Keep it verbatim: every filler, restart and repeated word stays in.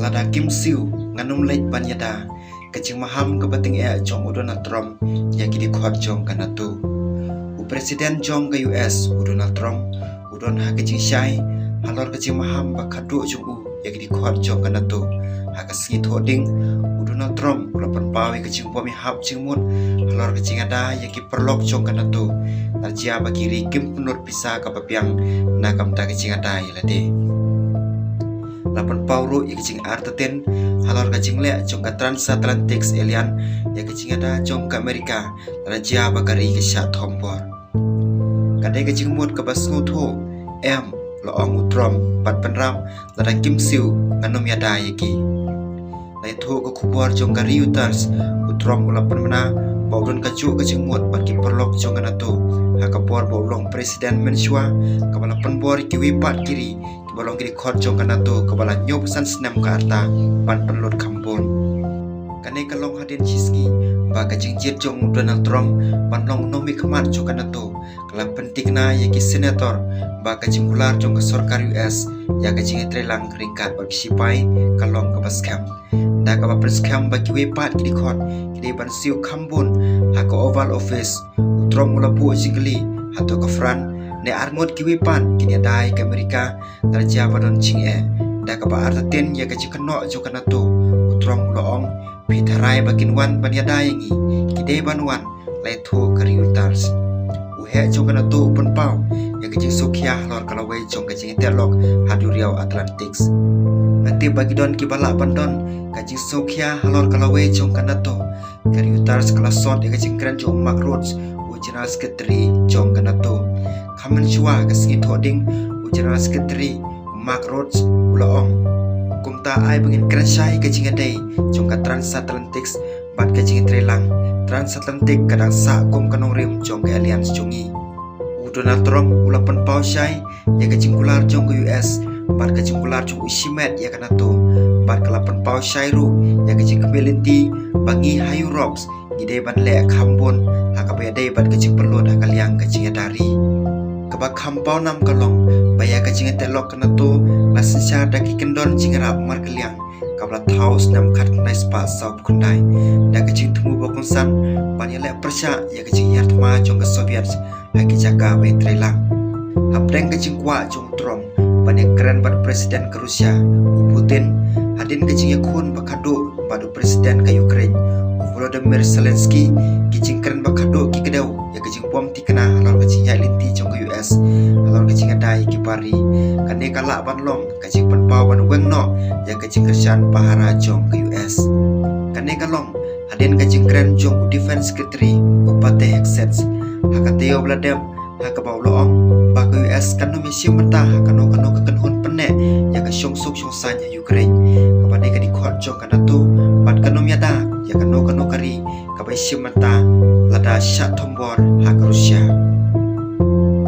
Lada kim siew, ngan ym leit ban ïada, ka jingmaham kaba tyngeh jong u Donald Trump ïa ki dkhot jong ka NATO. U President jong ka U S, u Donald Trump, u don ha ka jingshai halor ka jingmaham ba khadduh jong u ïa ki dkhot jong ka NATO. Ha ka sngi Thohdieng, u Donald Trump u la pynpaw ïa ka jingbym hap jingmut halor ka jingïada ïa ki paralok jong ka NATO, la jia ba ki ri kim pynlut pisa kaba biang na ka bynta ka jingïada ïa lade. La pynpaw ruh ïa ka jingartatien halor ka jingleh jong ka Transatlantic Alliance ïa ka jingïada jong ka Amerika, la jia ba ka ri ka shah thombor. Ka dei ka jingmut kaba sngewthuh, em, la ong u Trump bad pynrap, lada kim siew, ngan ym ïada ïa ki. La ïathuh ka khubor jong ka Reuters, u Trump u la pynbna ba u don kajuh ka jingmut bad ki paralok jong ka NATO ha ka por ba u long President mynshuwa, kaba la pynbor ïa kiwei pat ki ri kiba long ki dkhot jong ka NATO kaba la hynñiewphew san snem ka rta ban pynlut kham bun. Kane ka long hadien shisngi ba ka jingjied jong u Donald Trump ban long u nongmihkhmat jong ka NATO ka la pynthikna ïa ki senator ba ka jingkular jong ka sorkar U S ïa ka jingïatreilang ryngkat bad ki shipai ka long kaba skhem. Da kaba pynskhem ba kiwei pat ki dkhot ki dei ban siew kham bun ha ka Oval Office, u Trump u la buh jingkylli, hato ka France ne arngut kiwei pat kin ïada ïa ka Amerika, la jia ba don jingeh. Da kaba artatien ïa ka jingkynnoh jong ka NATO, u Trump u la ong, phi tharai ba kin wan ban ïada ïa ngi? Ki dei ban wan, la ïathuh ka Reuters. U heh jong ka NATO u pynpaw ïa ka jingsngewkhia halor ka lawei jong ka jingïateh lok ha duriaw Atlantic. Nga tip ba ki don kiba lah ban don ka jingsngewkhia halor ka lawei jong ka NATO. Ka Reuters ka la sot ïa ka jingkren jong u Mark Rutte, u General Secretary jong ka NATO. Khamtam shuwa ka sngi Thohdieng, u General Secretary u Mark Rutte u la ong, kumta ai ba ngin kren shai ka jingïadei jong ka Transatlantic bad ka jingïatreilang. Transatlantic ka dang sah kum ka nongrim jong ka alliance jong ngi. U Donald Trump u la pynpaw shai ïa ka jingkular jong ka U S bad ka jingkular jong u shimet ïa ka NATO, bad ka la pynpaw shai ruh ïa ka jingkyrmen lynti ba ngi ha Europe ngi dei ban leh kham bun ha kaba ïadei bad ka jingpynlut ha ka liang ka jingïada ri. Kaba kham pawnam ka long ba ïa ka jingïateh lok ka NATO la synshar da ki kyndon jingïarap markylliang kaba la thaw snem khatkhyndai spah sawphew khyndai, da ka jingthmu ba kongsan ban ïaleh pyrshah ïa ka jinghiar thma jong ka Soviet ha ki jaka ba ïatreilang. Hapdeng ka jingkwah jong u Trump ban ïakren bad u President ka Russia, u Putin, hadien ka jingïakhun ba khadduh bad u President ka Ukraine, u Volodymyr Zelensky, ki jingkren ba khadduh ki kdew ïa ka jingbym thikna halor ka jingïaid lynti jong ka U S halor ka jingïada ïa ki bar ri. Kane ka lah ban long ka jingpynpaw ban weng noh ïa ka jingkyrshan pahara jong ka U S. Kane ka long hadien ka jingkren jong u Defense Secretary u Pete Hegseth ha ka taïew ba la dep, ha kaba u la ong ba ka U S kan ym ïashim bynta ha kano kano ka kynhun pynneh ïa ka shongsuk shongsaiñ ha Ukraine, kaba dei ka dkhot jong ka NATO, bad kan ym ïada ïa kano kano ka ri kaba ïashim bynta lada shah thombor ha ka Russia.